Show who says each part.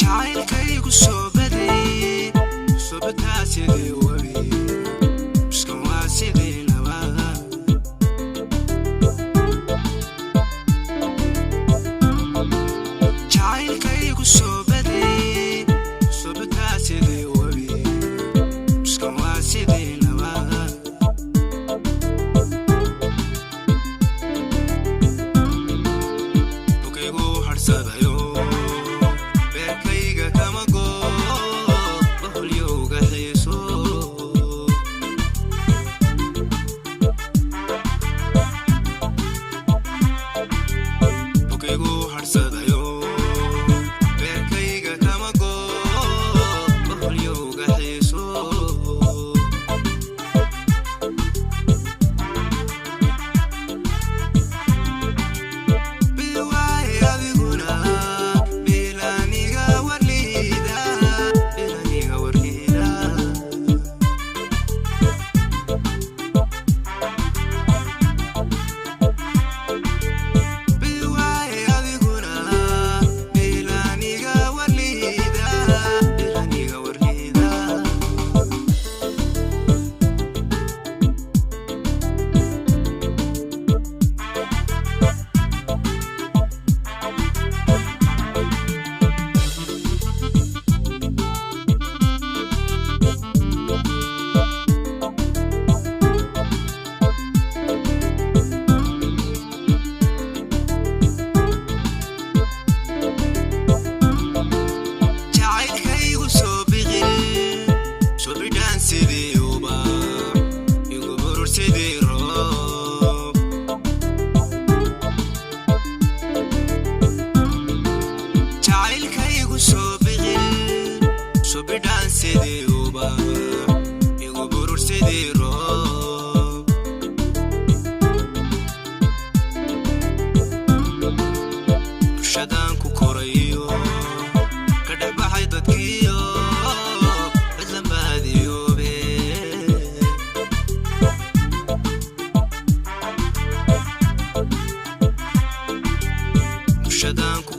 Speaker 1: Jacaylkaygu soo baday, sobataa sidii webi, iskan waa sidii nabada. Jacaylkaygu soo baday, sobataa sidii webi, iskan waa sidii nabada. Bukaygu harsadayo, beerkayga kama goo, baholyowga xiiso. Bukaygu harsadayo, beerkayga kama goo, baholyowga xiiso. Bilwaay adiguna bilaniga warliida, bilaniga warliida. Bilwaay adiguna bilaniga warliida, bilaniga warliida. Jacaylkaygu soo biqil, soo bidhaan sidii ubax, igu burur sidii roob. Jacaylkaygu soo biqil, soo bidhaan sidii ubax, igu burur sidii roob. Bulshadaan ku korayo, ka dhex baxay dadkiyo, cidlan baadiyoobe. Bulshadaan ku